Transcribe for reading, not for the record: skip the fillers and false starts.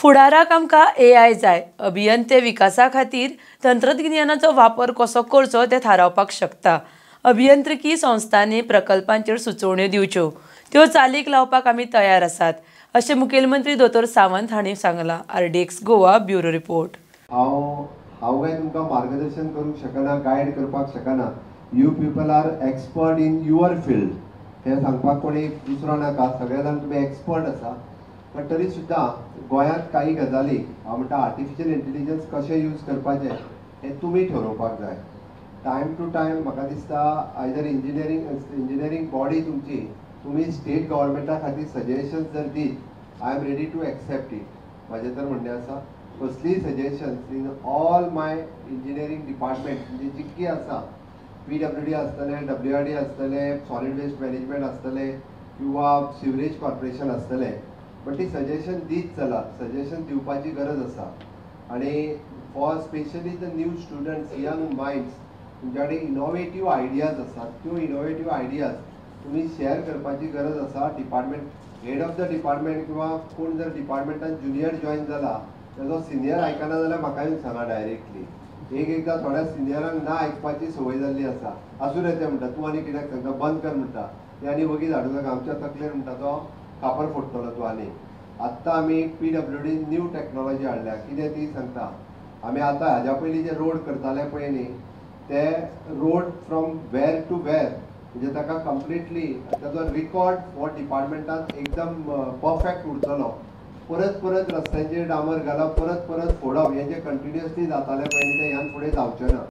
फुडाराक आमकां एआय जाय. अभियंते विकासा खातीर तंत्रगिन्यानाचो वापर कसो करचो तें थारावपाक शकता. अभियंत्रिकी संस्थांनी प्रकल्पांचेर सुचोवण्यो दिवच्यो, त्यो चालीक लावपाक आमी तयार आसात, अशें मुखेलमंत्री दोतोर सावंत हांणी सांगलां. RDX Goa bureau report. हांव काय तुमकां मार्गदर्शन करूंक शकना, गायड करपाक शकना. You people are expert in your field. हें सांगपाक कोणी दुसरो नाका, सगळे जाण तुमी एक्सपर्ट आसा. पण तरी सुद्दां गोंयांत काही गजाली हांव म्हणटा आर्टिफिशियल इंटेलिजन्स कशें यूज करपाचें हें तुमी ठरोवपाक जाय. टायम टू टायम म्हाका दिसता आयदर इंजिनियरींग बॉडी तुमची, तुमी स्टेट गव्हर्मेंटा खातीर सजेशन्स जर दीत, I am ready to accept it. म्हाजें तर म्हणणें आसा कसलीय suggestions in all my engineering department, म्हणजे जितकी आसा, PWD आसतलें, WRD आसतलें, सॉलिड वेस्ट मॅनेजमेंट आसतलें किंवा सिवरेज कॉर्पोरेशन आसतलें, बट ती सजेशन दीत चलात. सजेशन दिवपाची गरज आसा. आनी for specially the new students, young minds, तुमच्या कडेन इनोवेटीव आयडियाज आसात, त्यो इनोवेटीव आयडियाज तुमी शेअर करपाची गरज आसा. Department head of the department किंवा कोण जर डिपार्टमेंटान ज्युनियर जॉयन जाला तेजो सिनियर आयकना जाल्यार म्हाका येवन सांगा डायरेक्टली. एक एकदां थोड्या सिनियरांक ना आयकपाची संवय जाल्ली आसा. आसूं रे, ते म्हणटा तूं आनी कित्याक सांगता, बंद कर म्हणटा, ते आनी वगीच हाडूं नाका, आमच्या तकलेर म्हणटा तो कापर फोडटलो तूं. आनी आत्तां आमी PWD new technology हाडल्या, कितें ती सांगता. आमी आतां हाज्या पयलीं जे रोड करताले पळय न्ही, ते road from where to where, म्हणजे ताका कंप्लिटली ताजो रिकॉर्ड हो डिपार्टमेंटान एकदम परफेक्ट उरतलो. परत परत रस्त्यांचेर डांबर घालप, परत परत फोडप, हें जें कंटिन्युअसली जातालें पळय न्ही, तें ह्यान फुडें जावचें ना.